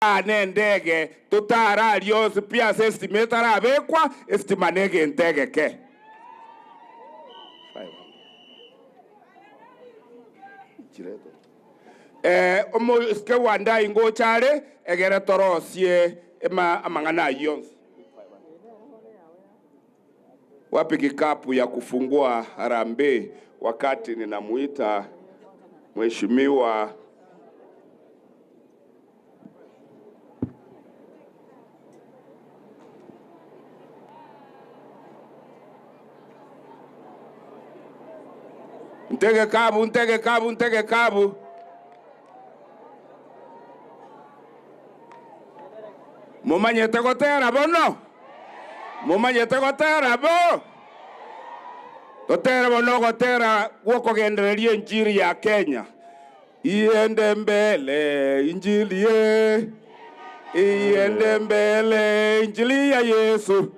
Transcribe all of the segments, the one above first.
Nendege tutarario pia estima etarabekwa estima negentegeke. Omoisike Wandayi ngochare egere torosie amang'ana ayio onsi. Wapi kikapu ya kufungua harambee wakati ninamuita Mheshimiwa Ntege kabu, ntege kabu, ntege kabu. Mumanyete gotera bono? Mumanyete gotera bo? Gotera bono gotera gwokogendereria injili ya Kenya. Iende mbele injili ye. Iende mbele injili ya Yesu.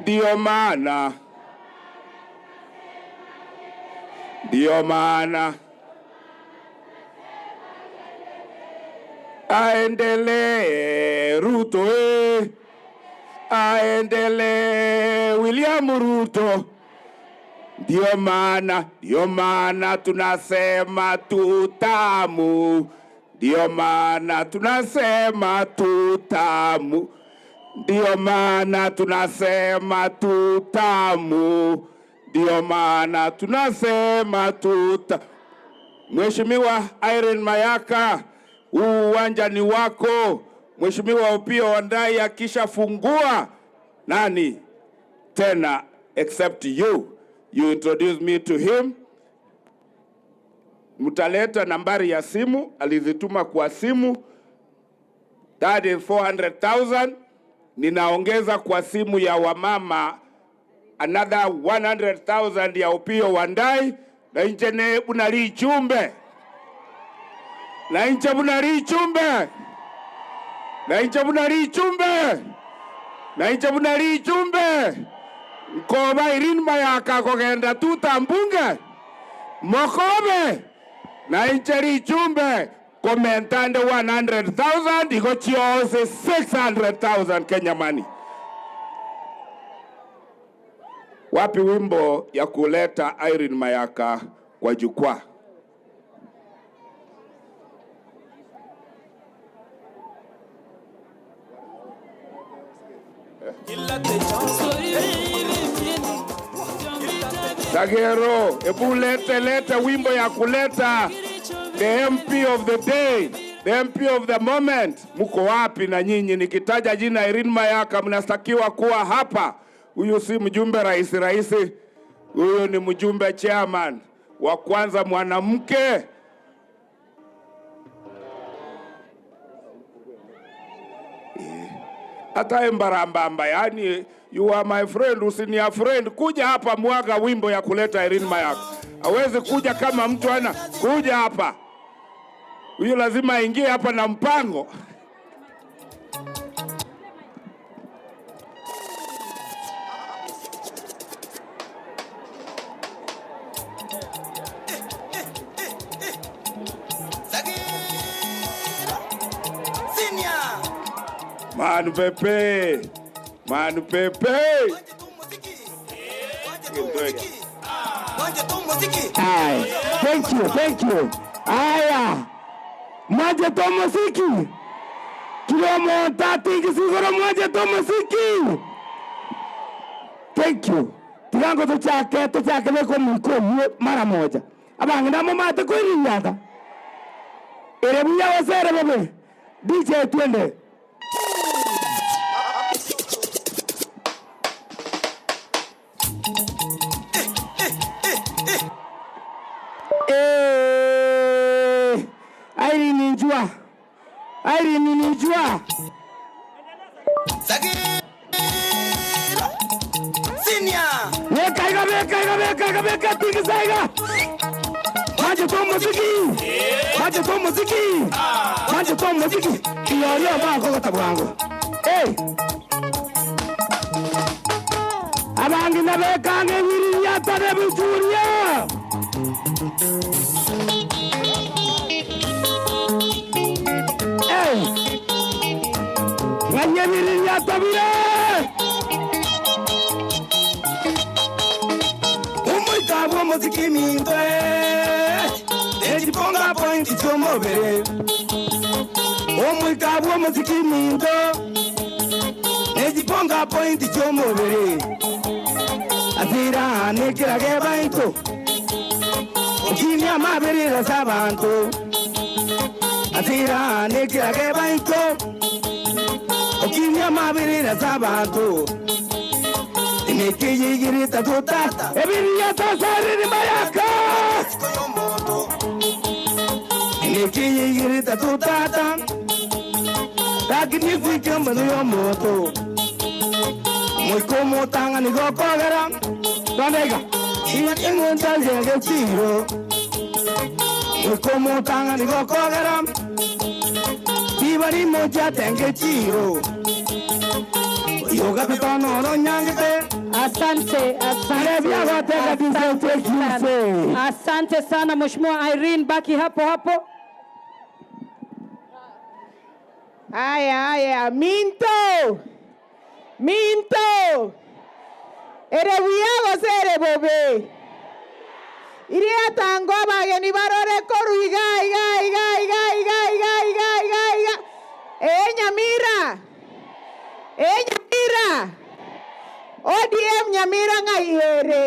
Ndio maana. Ndio maana aendelee Ruto, aendelee William Ruto. Ndio maana, ndio maana tunasema tutamu. Ndio maana tunasema tutamu. Ndio maana tunasema tutamu. Ndio maana tunasema tuta. Mheshimiwa Irene Mayaka, huu uwanja ni wako. Mheshimiwa Opiyo Wandayi akishafungua nani tena except you. You introduce me to him. Mtaleta nambari ya simu, alizituma kwa simu. That is 400,000. Ninaongeza kwa simu ya wamama another 100,000 ya Opiyo Wandayi. Na inche ne bunari chumbe. Na inche bunari chumbe. Na inche bunari chumbe. Na inche bunari chumbe. Nkoba Irene Mayaka kogenda tuta mbunge. Mokobe. Na inche richumbe komentande 100,000 iko chiose 600,000 Kenya money. Wapi wimbo ya kuleta Irene Mayaka kwa jukwaa? Sagero, ebu lete lete wimbo ya kuleta the MP of the day, the MP of the moment. Muko wapi na nyinyi? Nikitaja jina Irene Mayaka mnastakiwa kuwa hapa. Huyu si mjumbe rais rais, huyu ni mjumbe chairman wa kwanza mwanamke. Hata mbarambamba, yani you are my friend, usini friend. Kuja hapa mwaga wimbo ya kuleta Irene Mayaka. Hawezi kuja kama mtu ana kuja hapa. Huyu lazima aingie hapa na mpango. Manu Pepe, Manu Pepe. Aye. Thank you, thank you. Aya. Mwaje to muziki. Kilomo tati kisigoro mwaje to muziki. Thank you. Tigango tuchake tuchake beko miko mara moja. Abange ndamo mate kwirinyata. Erebuya wasere bebe. DJ twende. Irene ninjua. Sagiro Senior. Weka iga weka iga weka iga weka tingiza iga. Maje to muziki. Maje to muziki. Maje to muziki. Iyo ba ko tabwango. Eh. Abangi na bekange wiriya tare bujuria. Hey. Nganyebiriria tabire. Umuita bwo muziki mintwe. Ejiponga point chomobere. Umuita bwo muziki minto. Ejiponga point chomobere. Atira nekirage baito. Ukimya maberera sabantu. Atira nekirage baito. Ukimya maberera sabantu. Imekiyigirita tutata. Ebiria tasari mayaka. Imekiyigirita tutata. Lakini fikamba yo moto. Mwikomo tanga ni gokogera. Bandega. Iwa ingunta jenge chiro. Mwikomo tanga ni gokogera. Iwa ni moja tenge chiro. Yoga pitano no nyangete. Asante, asante. Asante, asante sana Mheshimiwa Irene, baki hapo hapo. Aya, aya, Minto. Minto. Ere buyago sere bobe. Iria tango abageni barore koru iga iga iga iga iga iga iga iga iga. Nyamira. Nyamira. ODM Nyamira ng'aihere.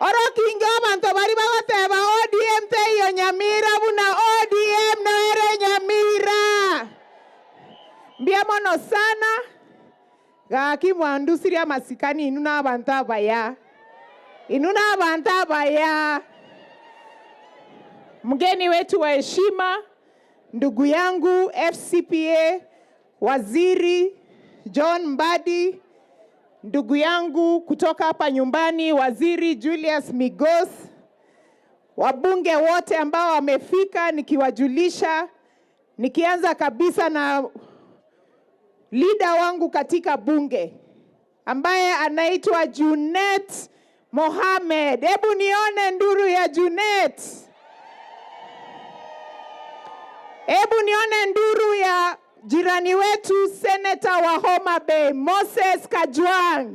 Oro kingo abanto bari bagoteba ODM teiyo Nyamira buna ODM noere Nyamira. Mbia mono sana. Gaki mwandusiria masikani inuna abantu abaya. Inuna abantu abaya. Mgeni wetu wa heshima, ndugu yangu FCPA, Waziri John Mbadi, ndugu yangu kutoka hapa nyumbani Waziri Julius Migos, wabunge wote ambao wamefika, nikiwajulisha, nikianza kabisa na leader wangu katika bunge ambaye anaitwa Junet Mohamed. Hebu nione nduru ya Junet. Hebu nione nduru ya jirani wetu Senator wa Homa Bay Moses Kajwang.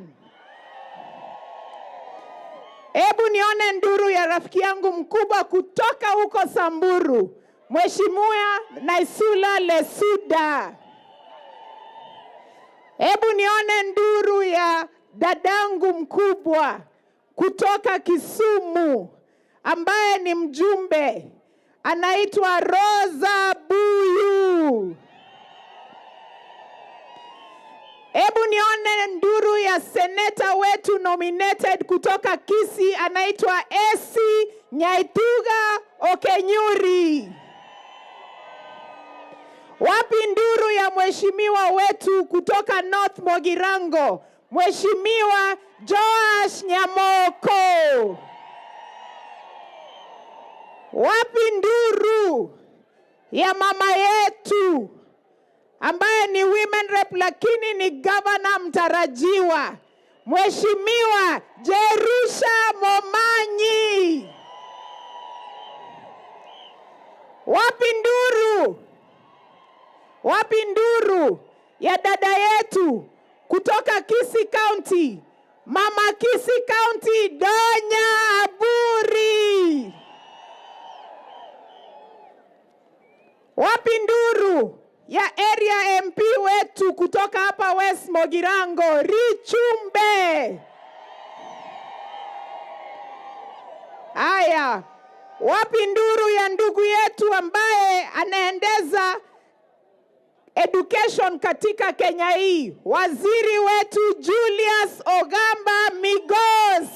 Hebu nione nduru ya rafiki yangu mkubwa kutoka huko Samburu, Mheshimiwa Naisula Lesuda. Hebu nione nduru ya dadangu mkubwa kutoka Kisumu ambaye ni mjumbe, anaitwa Rosa Buyu. Hebu nione nduru ya seneta wetu nominated kutoka Kisii, anaitwa Esi Nyaituga Okenyuri. Wapi nduru ya mheshimiwa wetu kutoka North Mogirango, Mheshimiwa Joash Nyamoko? Wapi nduru ya mama yetu ambaye ni women rep lakini ni governor mtarajiwa, Mheshimiwa Jerusha Momanyi? Wapi nduru? Wapi nduru ya dada yetu kutoka Kisii County, Mama Kisii County Donya Aburi? Wapi nduru ya area MP wetu kutoka hapa West Mogirango, Richumbe? Aya, wapi nduru ya ndugu yetu ambaye anaendeza education katika Kenya hii, waziri wetu Julius Ogamba Migos?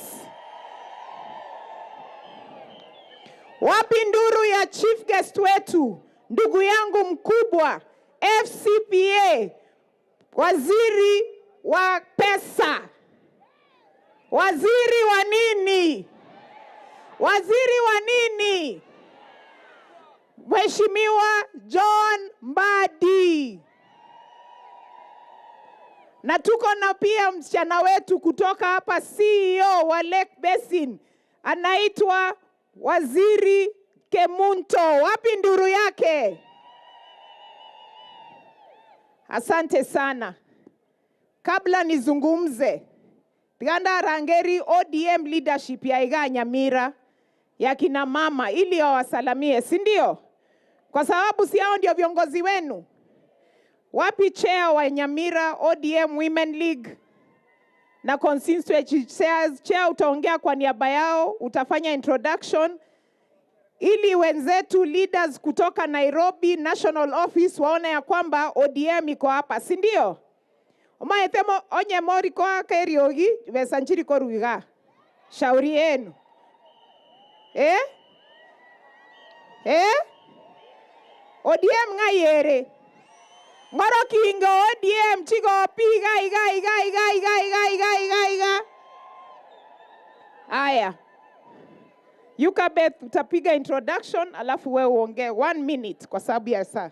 Wapi nduru ya chief guest wetu, ndugu yangu mkubwa FCPA, waziri wa pesa, waziri wa nini, waziri wa nini, Mheshimiwa John Mbadi? Na tuko na pia msichana wetu kutoka hapa, CEO wa Lake Basin, anaitwa Waziri Kemunto. Wapi nduru yake? Asante sana. Kabla nizungumze, Tiganda Rangeri ODM leadership ya Iga Nyamira ya kina mama ili wawasalamie, si ndio? Kwa sababu si hao ndio viongozi wenu. Wapi chair wa Nyamira ODM Women League na constituency chairs? Chair utaongea kwa niaba yao, utafanya introduction ili wenzetu leaders kutoka Nairobi National Office waone ya kwamba ODM iko hapa, si ndio? Omaetemo onye moriko akeriogi besanchiri koruiga. Shauri yenu. Eh? Eh? ODM ng'ayere. Ng'oro kingo ODM chigo piga iga iga iga iga iga iga iga iga. Aya. Yukabeth utapiga introduction alafu wewe uongee 1 minute kwa sababu ya saa.